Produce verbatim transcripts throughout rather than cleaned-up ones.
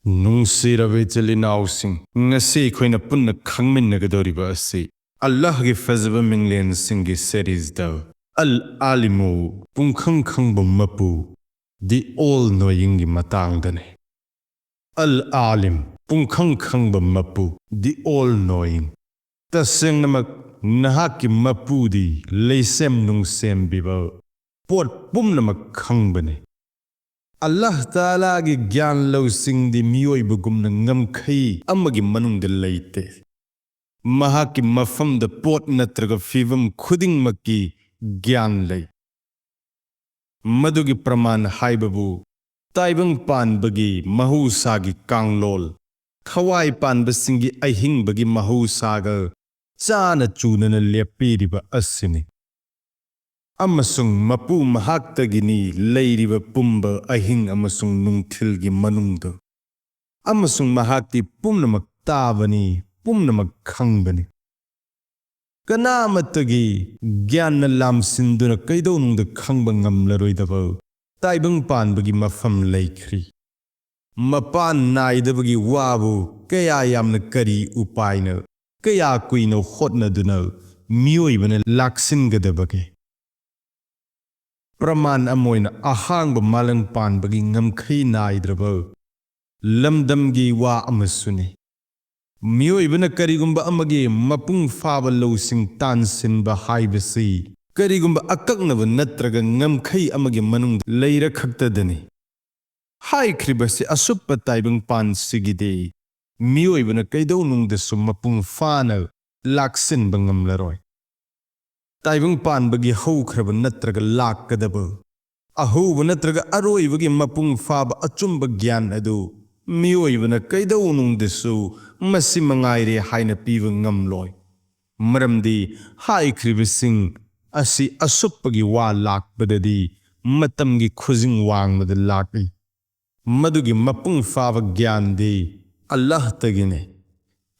ꯅꯨꯡꯁꯤꯔꯕ ꯏꯆꯤꯜ ꯏꯅꯥꯎꯁꯤꯡ, ꯉꯁꯤ ꯑꯩꯈꯣꯏꯅ ꯄꯨꯟꯅ ꯈꯪꯃꯤꯟꯅꯒꯗꯧꯔꯤꯕ ꯑꯁꯤ ꯑꯜꯂꯥꯍꯒꯤ ꯐꯖꯕ ꯃꯤꯡꯂꯦꯟꯁꯤꯡꯒꯤ ꯁꯦꯔꯤꯖꯗ ꯑꯜ ꯑꯥꯂꯤꯃꯨ, ꯄꯨꯡꯈꯪ ꯈꯪꯕ ꯃꯄꯨ, ꯗꯤ ꯑꯣꯜ ꯅꯣꯌꯤꯡꯒꯤ ꯃꯇꯥꯡꯗꯅꯤ꯫ ꯑꯜ ꯑꯥꯂꯤꯝ, ꯄꯨꯡꯈꯪ ꯈꯪꯕ ꯃꯄꯨ, ꯗꯤ ꯑꯣꯜ ꯅꯣꯌꯤꯡ꯫ ꯇꯁꯦꯡꯅꯃꯛ ꯅꯍꯥꯛꯀꯤ ꯃꯄꯨꯗꯤ ꯂꯩꯁꯦꯝ ꯅꯨꯡꯁꯦꯝꯕꯤꯕ, ꯄꯣꯠ ꯄꯨꯝꯅꯃꯛ ꯈꯪꯕꯅꯤ꯫ ꯑꯜꯂꯥꯍ ꯇꯥꯂꯥꯒꯤ ꯒ꯭ꯌꯥꯟ ꯂꯧꯁꯤꯡꯗꯤ ꯃꯤꯑꯣꯏꯕꯒꯨꯝꯅ ꯉꯝꯈꯩ ꯑꯃꯒꯤ ꯃꯅꯨꯡꯗ ꯂꯩꯇꯦ꯫ ꯃꯍꯥꯛꯀꯤ ꯃꯐꯝꯗ ꯄꯣꯠ ꯅꯠꯇ꯭ꯔꯒ ꯐꯤꯚꯝ ꯈꯨꯗꯤꯡꯃꯛꯀꯤ ꯒ꯭ꯌꯥꯟ ꯂꯩ꯫ ꯃꯗꯨꯒꯤ ꯄ꯭ꯔꯃꯥꯟ ꯍꯥꯏꯕꯕꯨ ꯇꯥꯏꯕꯪ ꯄꯥꯟꯕꯒꯤ ꯃꯍꯧꯁꯥꯒꯤ ꯀꯥꯡꯂꯣꯜ, ꯊꯋꯥꯏ ꯄꯥꯟꯕꯁꯤꯡꯒꯤ ꯑꯍꯤꯡꯕꯒꯤ ꯃꯍꯧꯁꯥꯒ ꯆꯥꯅ ꯆꯨꯅꯅ ꯂꯦꯞꯄꯤꯔꯤꯕ ꯑꯁꯤꯅꯤ꯫ ꯑꯃꯁꯨꯡ ꯃꯄꯨ ꯃꯍꯥꯛꯇꯒꯤꯅꯤ ꯂꯩꯔꯤꯕ ꯄꯨꯝꯕ ꯑꯍꯤꯡ ꯑꯃꯁꯨꯡ ꯅꯨꯡꯊꯤꯜꯒꯤ ꯃꯅꯨꯡꯗ꯫ ꯑꯃꯁꯨꯡ ꯃꯍꯥꯛꯇꯤ ꯄꯨꯝꯅꯃꯛ ꯇꯥꯕꯅꯤ, ꯄꯨꯝꯅꯃꯛ ꯈꯪꯕꯅꯤ꯫ ꯀꯅꯥ ꯑꯃꯠꯇꯒꯤ ꯒ꯭ꯌꯥꯟꯅ ꯂꯥꯝꯁꯤꯟꯗꯨꯅ ꯀꯩꯗꯧꯅꯨꯡꯗ ꯈꯪꯕ ꯉꯝꯂꯔꯣꯏꯗꯕ ꯇꯥꯏꯕꯪ ꯄꯥꯟꯕꯒꯤ ꯃꯐꯝ ꯂꯩꯈ꯭ꯔꯤ꯫ ꯃꯄꯥꯟ ꯅꯥꯏꯗꯕꯒꯤ ꯋꯥꯕꯨ ꯀꯌꯥ ꯌꯥꯝꯅ ꯀꯔꯤ ꯎꯄꯥꯏꯅ, ꯀꯌꯥ ꯀꯨꯏꯅ ꯍꯣꯠꯅꯗꯨꯅ ꯃꯤꯑꯣꯏꯕꯅ ꯂꯥꯛꯁꯤꯟꯒꯗꯕꯒꯦ? ꯄ꯭ꯔꯃꯥꯟ ꯑꯃ ꯑꯣꯏꯅ ꯑꯍꯥꯡꯕ ꯃꯥꯂꯪ ꯄꯥꯟꯕꯒꯤ ꯉꯝꯈꯩ ꯅꯥꯏꯗ꯭ꯔꯕ ꯂꯝꯗꯝꯒꯤ ꯋꯥ ꯑꯃꯁꯨꯅꯤ꯫ ꯃꯤꯑꯣꯏꯕꯅ ꯀꯔꯤꯒꯨꯝꯕ ꯑꯃꯒꯤ ꯃꯄꯨꯡ ꯐꯥꯕ ꯂꯧꯁꯤꯡ ꯇꯥꯟꯁꯤꯟꯕ ꯍꯥꯏꯕꯁꯤ ꯀꯔꯤꯒꯨꯝꯕ ꯑꯀꯛꯅꯕ ꯅꯠꯇ꯭ꯔꯒ ꯉꯝꯈꯩ ꯑꯃꯒꯤ ꯃꯅꯨꯡꯗ ꯂꯩꯔ ꯈꯛꯇꯗꯅꯤ꯫ ꯍꯥꯏꯈ꯭ꯔꯤꯕꯁꯤ ꯑꯁꯨꯞꯄ ꯇꯥꯏꯕꯪ ꯄꯥꯟꯁꯤꯒꯤꯗꯤ ꯃꯤꯑꯣꯏꯕꯅ ꯀꯩꯗꯧꯅꯨꯡꯗꯁꯨ ꯃꯄꯨꯡ ꯐꯥꯅ ꯂꯥꯛꯁꯤꯟꯕ ꯉꯝꯂꯔꯣꯏ꯫ ꯇꯥꯏꯕꯪ ꯄꯥꯟꯕꯒꯤ ꯍꯧꯈ꯭ꯔꯕ ꯅꯠꯇ꯭ꯔꯒ ꯂꯥꯛꯀꯗꯕ, ꯑꯍꯧꯕ ꯅꯠꯇ꯭ꯔꯒ ꯑꯔꯣꯏꯕꯒꯤ ꯃꯄꯨꯡ ꯐꯥꯕ ꯑꯆꯨꯝꯕ ꯒ꯭ꯌꯥꯟ ꯑꯗꯨ ꯃꯤꯑꯣꯏꯕꯅ ꯀꯩꯗꯧꯅꯨꯡꯗꯁꯨ ꯃꯁꯤ ꯃꯉꯥꯏꯔꯦ ꯍꯥꯏꯅ ꯄꯤꯕ ꯉꯝꯂꯣꯏ꯫ ꯃꯔꯝꯗꯤ ꯍꯥꯏꯈ꯭ꯔꯤꯕꯁꯤꯡ ꯑꯁꯤ ꯑꯁꯨꯞꯄꯒꯤ ꯋꯥ ꯂꯥꯛꯄꯗꯗꯤ ꯃꯇꯝꯒꯤ ꯈꯨꯖꯤꯡ ꯋꯥꯡꯃꯗ ꯂꯥꯛꯏ꯫ ꯃꯗꯨꯒꯤ ꯃꯄꯨꯡ ꯐꯥꯕ ꯒ꯭ꯌꯥꯟꯗꯤ ꯑꯜꯂꯥꯍꯇꯒꯤꯅꯤ꯫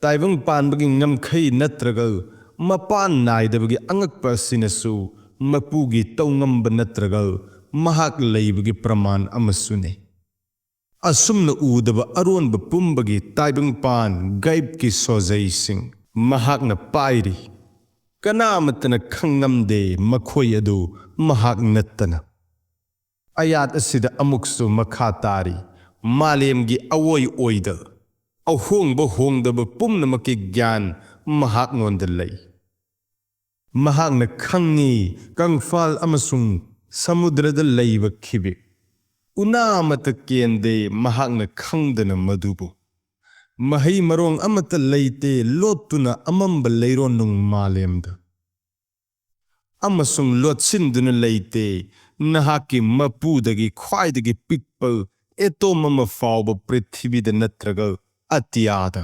ꯇꯥꯏꯕꯪ ꯄꯥꯟꯕꯒꯤ ꯉꯝꯈꯩ ꯅꯠꯇ꯭ꯔꯒ ꯃꯄꯥꯟ ꯅꯥꯏꯗꯕꯒꯤ ꯑꯉꯛꯄ ꯑꯁꯤꯅꯁꯨ ꯃꯄꯨꯒꯤ ꯇꯧꯉꯝꯕ ꯅꯠꯇ꯭ꯔꯒ ꯃꯍꯥꯛ ꯂꯩꯕꯒꯤ ꯄ꯭ꯔꯃꯥꯟ ꯑꯃꯁꯨꯅꯤ꯫ ꯑꯁꯨꯝꯅ ꯎꯗꯕ ꯑꯔꯣꯟꯕ ꯄꯨꯝꯕꯒꯤ ꯇꯥꯏꯕꯪꯄꯥꯟ ꯒꯥꯏꯕꯀꯤ ꯁꯣꯖꯩꯁꯤꯡ ꯃꯍꯥꯛꯅ ꯄꯥꯏꯔꯤ꯫ ꯀꯅꯥ ꯑꯃꯠꯇꯅ ꯈꯪꯉꯝꯗꯦ ꯃꯈꯣꯏ ꯑꯗꯨ ꯃꯍꯥꯛ ꯅꯠꯇꯅ꯫ ꯑꯌꯥꯠ ꯑꯁꯤꯗ ꯑꯃꯨꯛꯁꯨ ꯃꯈꯥ ꯇꯥꯔꯤ, ꯃꯥꯂꯦꯝꯒꯤ ꯑꯋꯣꯏ ꯑꯣꯏꯗ ꯑꯍꯣꯡꯕ ꯍꯣꯡꯗꯕ ꯄꯨꯝꯅꯃꯛꯀꯤ ꯒ꯭ꯌꯥꯟ ꯃꯍꯥꯛꯉꯣꯟꯗ ꯂꯩ꯫ ꯃꯍꯥꯛꯅ ꯈꯪꯉꯤ ꯀꯪꯐꯥꯜ ꯑꯃꯁꯨꯡ ꯁꯃꯨꯗ꯭ꯔꯗ ꯂꯩꯕ ꯈꯤꯕꯤꯛ꯫ ꯎꯅꯥ ꯑꯃꯠꯇ ꯀꯦꯟꯗꯦ ꯃꯍꯥꯛꯅ ꯈꯪꯗꯅ ꯃꯗꯨꯕꯨ꯫ ꯃꯍꯩ ꯃꯔꯣꯡ ꯑꯃꯠꯇ ꯂꯩꯇꯦ ꯂꯣꯠꯇꯨꯅ ꯑꯃꯝꯕ ꯂꯩꯔꯣꯟꯅꯨꯡ ꯃꯥꯂꯦꯝꯗ꯫ ꯑꯃꯁꯨꯡ ꯂꯣꯠꯁꯤꯟꯗꯨꯅ ꯂꯩꯇꯦ ꯅꯍꯥꯛꯀꯤ ꯃꯄꯨꯗꯒꯤ ꯈ꯭ꯋꯥꯏꯗꯒꯤ ꯄꯤꯛꯄ ꯑꯦꯇꯣꯝ ꯑꯃ ꯐꯥꯎꯕ ꯄ꯭ꯔꯤꯊꯤꯕꯤꯗ ꯅꯠꯇ꯭ꯔꯒ ꯑꯇꯤꯌꯥꯗ꯫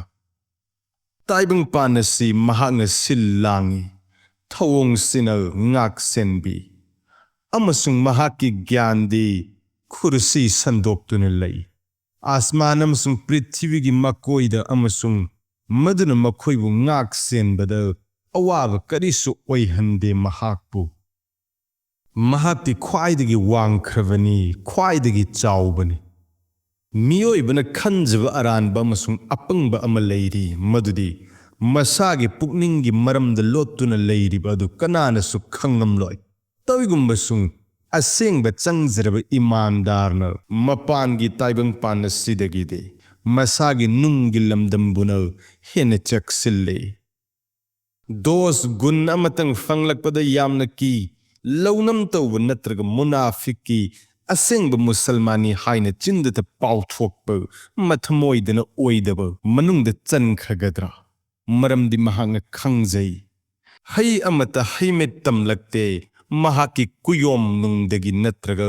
ꯇꯥꯏꯕꯪꯄꯥꯟ ꯑꯁꯤ ꯃꯍꯥꯛꯅ ꯁꯤꯜ ꯂꯥꯡꯏ, ꯊꯧꯑꯣꯡꯁꯤꯅ ꯉꯥꯛ ꯁꯦꯟꯕꯤ, ꯑꯃꯁꯨꯡ ꯃꯍꯥꯛꯀꯤ ꯒ꯭ꯌꯥꯟꯗꯤ ꯈꯨꯔꯁꯤ ꯁꯟꯗꯣꯛꯇꯨꯅ ꯂꯩ꯫ ꯑꯥꯁꯃꯥꯟ ꯑꯃꯁꯨꯡ ꯄ꯭ꯔꯤꯊꯤꯕꯤꯒꯤ ꯃꯀꯣꯏꯗ ꯑꯃꯁꯨꯡ ꯃꯗꯨꯅ ꯃꯈꯣꯏꯕꯨ ꯉꯥꯛ ꯁꯦꯟꯕꯗ ꯑꯋꯥꯕ ꯀꯔꯤꯁꯨ ꯑꯣꯏꯍꯟꯗꯦ ꯃꯍꯥꯛꯄꯨ꯫ ꯃꯍꯥꯛꯇꯤ ꯈ꯭ꯋꯥꯏꯗꯒꯤ ꯋꯥꯡꯈ꯭ꯔꯕꯅꯤ, ꯈ꯭ꯋꯥꯏꯗꯒꯤ ꯆꯥꯎꯕꯅꯤ꯫ ꯃꯤꯑꯣꯏꯕꯅ ꯈꯟꯖꯕ ꯑꯔꯥꯟꯕ ꯑꯃꯁꯨꯡ ꯑꯄꯪꯕ ꯑꯃ ꯂꯩꯔꯤ, ꯃꯗꯨꯗꯤ ꯃꯁꯥꯒꯤ ꯄꯨꯛꯅꯤꯡꯒꯤ ꯃꯔꯝꯗ ꯂꯣꯠꯇꯨꯅ ꯂꯩꯔꯤꯕ ꯑꯗꯨ ꯀꯅꯥꯅꯁꯨ ꯈꯪꯉꯝꯂꯣꯏ꯫ ꯇꯧꯏꯒꯨꯝꯕꯁꯨꯡ ꯑꯁꯦꯡꯕ ꯆꯪꯖꯔꯕ ꯏꯃꯥꯟꯗꯥꯔꯅ ꯃꯄꯥꯟꯒꯤ ꯇꯥꯏꯕꯪꯄꯥꯟ ꯑꯁꯤꯗꯒꯤꯗꯤ ꯃꯁꯥꯒꯤ ꯅꯨꯡꯒꯤ ꯂꯝꯗꯝꯕꯨꯅ ꯍꯦꯟꯅ ꯆꯦꯛꯁꯤꯜꯂꯤ꯫ ꯗꯣꯁ ꯒꯨꯟ ꯑꯃꯇꯪ ꯐꯪꯂꯛꯄꯗ ꯌꯥꯝꯅ ꯀꯤ ꯂꯧꯅꯝ ꯇꯧꯕ ꯅꯠꯇ꯭ꯔꯒ ꯃꯨꯅꯥꯐꯤꯛꯀꯤ ꯑꯁꯦꯡꯕ ꯃꯨꯁꯜꯃꯥꯅꯤ ꯍꯥꯏꯅ ꯆꯤꯟꯗꯇ ꯄꯥꯎꯊꯣꯛꯄ ꯃꯊꯃꯣꯏꯗꯅ ꯑꯣꯏꯗꯕ ꯃꯅꯨꯡꯗ ꯆꯟꯈ꯭ꯔꯒꯗ꯭ꯔꯥ? ꯃꯔꯝꯗꯤ ꯃꯍꯥꯛꯅ ꯈꯪꯖꯩ, ꯍꯩ ꯑꯃꯠꯇ ꯍꯩꯃꯦꯠ ꯇꯝꯂꯛꯇꯦ ꯃꯍꯥꯛꯀꯤ ꯀꯨꯌꯣꯝ ꯅꯨꯡꯗꯒꯤ ꯅꯠꯇ꯭ꯔꯒ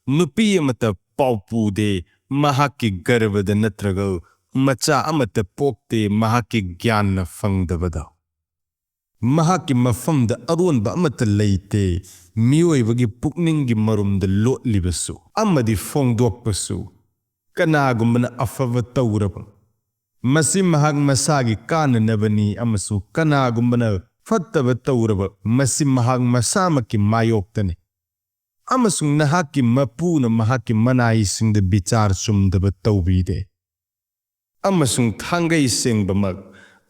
ꯅꯨꯄꯤ ꯑꯃꯠꯇ ꯄꯥꯎ ꯄꯨꯗꯦ ꯃꯍꯥꯛꯀꯤ ꯒꯔꯕꯗ ꯅꯠꯇ꯭ꯔꯒ ꯃꯆꯥ ꯑꯃꯠꯇ ꯄꯣꯛꯇꯦ ꯃꯍꯥꯛꯀꯤ ꯒ꯭ꯌꯥꯟꯅ ꯐꯪꯗꯕꯗ꯫ ꯃꯍꯥꯛꯀꯤ ꯃꯐꯝꯗ ꯑꯔꯣꯟꯕ ꯑꯃꯠꯇ ꯂꯩꯇꯦ ꯃꯤꯑꯣꯏꯕꯒꯤ ꯄꯨꯛꯅꯤꯡꯒꯤ ꯃꯔꯨꯝꯗ ꯂꯣꯠꯂꯤꯕꯁꯨ ꯑꯃꯗꯤ ꯐꯣꯡꯗꯣꯛꯄꯁꯨ꯫ ꯀꯅꯥꯒꯨꯝꯕꯅ ꯑꯐꯕ ꯇꯧꯔꯕ ꯃꯁꯤ ꯃꯍꯥꯛ ꯃꯁꯥꯒꯤ ꯀꯥꯟꯅꯅꯕꯅꯤ ꯑꯃꯁꯨꯡ ꯀꯅꯥꯒꯨꯝꯕꯅ ꯐꯠꯇꯕ ꯇꯧꯔꯕ ꯃꯁꯤ ꯃꯍꯥꯛ ꯃꯁꯥꯃꯛꯀꯤ ꯃꯥꯌꯣꯛꯇꯅꯤ꯫ ꯑꯃꯁꯨꯡ ꯅꯍꯥꯛꯀꯤ ꯃꯄꯨꯅ ꯃꯍꯥꯛꯀꯤ ꯃꯅꯥꯏꯁꯤꯡꯗ ꯕꯤꯆꯥꯔ ꯆꯨꯝꯗꯕ ꯇꯧꯕꯤꯗꯦ꯫ ꯑꯃꯁꯨꯡ ꯊꯥꯡꯒꯩ ꯁꯦꯡꯕꯃꯛ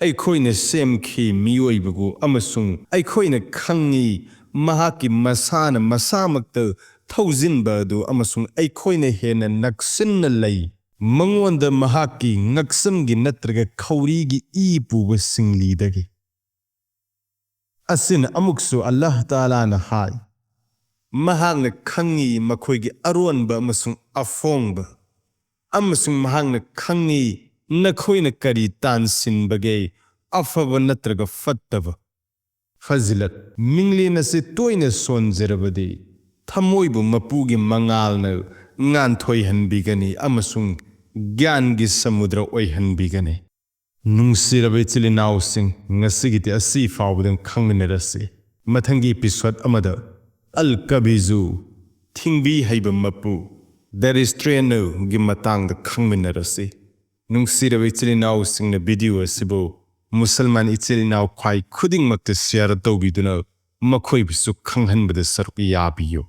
ꯑꯩꯈꯣꯏꯅ ꯁꯦꯝꯈꯤ꯫ ꯃꯤꯑꯣꯏꯕꯕꯨ ꯑꯃꯁꯨꯡ ꯑꯩꯈꯣꯏꯅ ꯈꯪꯉꯤ ꯃꯍꯥꯛꯀꯤ ꯃꯁꯥꯅ ꯃꯁꯥꯃꯛꯇ ꯊꯧꯖꯤꯟꯕ ꯑꯗꯨ, ꯑꯃꯁꯨꯡ ꯑꯩꯈꯣꯏꯅ ꯍꯦꯟꯅ ꯅꯛꯁꯤꯟꯅ ꯂꯩ ꯃꯉꯣꯟꯗ ꯃꯍꯥꯛꯀꯤ ꯉꯛꯁꯝꯒꯤ ꯅꯠꯇ꯭ꯔꯒ ꯈꯧꯔꯤꯒꯤ ꯏ ꯄꯨꯕ ꯁꯤꯡꯂꯤꯗꯒꯤ꯫ ꯑꯁꯤꯅ ꯑꯃꯨꯛꯁꯨ ꯑꯜꯂꯥꯍ ꯇꯥꯂꯥꯅ ꯍꯥꯏ, ꯃꯍꯥꯛꯅ ꯈꯪꯏ ꯃꯈꯣꯏꯒꯤ ꯑꯔꯣꯟꯕ ꯑꯃꯁꯨꯡ ꯑꯐꯣꯡꯕ, ꯑꯃꯁꯨꯡ ꯃꯍꯥꯛꯅ ꯈꯪꯏ ꯅꯈꯣꯏꯅ ꯀꯔꯤ ꯇꯥꯟꯁꯤꯟꯕꯒꯦ, ꯑꯐꯕ ꯅꯠꯇ꯭ꯔꯒ ꯐꯠꯇꯕ꯫ ꯐꯖꯤꯂꯠ, ꯃꯤꯡꯂꯦꯟ ꯑꯁꯤ ꯇꯣꯏꯅ ꯁꯣꯟꯖꯔꯕꯗꯤ, ꯊꯃꯣꯏꯕꯨ ꯃꯄꯨꯒꯤ ꯃꯉꯥꯜꯅ ꯉꯥꯟꯊꯣꯏꯍꯟꯕꯤꯒꯅꯤ ꯑꯃꯁꯨꯡ ꯒ꯭ꯌꯥꯟꯒꯤ ꯁꯃꯨꯗ꯭ꯔ ꯑꯣꯏꯍꯟꯕꯤꯒꯅꯤ꯫ ꯅꯨꯡꯁꯤꯔꯕ ꯏꯆꯤꯜ ꯏꯅꯥꯎꯁꯤꯡ, ꯉꯁꯤꯒꯤꯗꯤ ꯑꯁꯤ ꯐꯥꯎꯕꯗ ꯈꯪꯃꯤꯟꯅꯔꯁꯤ꯫ ꯃꯊꯪꯒꯤ episode ꯑꯃꯗ ꯑꯜ ꯀꯕꯤꯖꯨ, ꯊꯤꯡꯕꯤ ꯍꯩꯕ ꯃꯄꯨ, the restrainer ꯒꯤ ꯃꯇꯥꯡꯗ ꯈꯪꯃꯤꯟꯅꯔꯁꯤ꯫ ꯅꯨꯡꯁꯤꯔꯕ ꯏꯆꯤꯜ ꯏꯅꯥꯎꯁꯤꯡꯅ video ꯑꯁꯤꯕꯨ ꯃꯨꯁꯜꯃꯥꯟ ꯏꯆꯤꯜ ꯏꯅꯥꯎ ꯈ꯭ꯋꯥꯏ ꯈꯨꯗꯤꯡꯃꯛꯇ share ꯇꯧꯕꯤꯗꯨꯅ ꯃꯈꯣꯏꯕꯨꯁꯨ ꯈꯪꯍꯟꯕꯗ ꯁꯔꯨꯛ ꯌꯥꯕꯤꯌꯨ꯫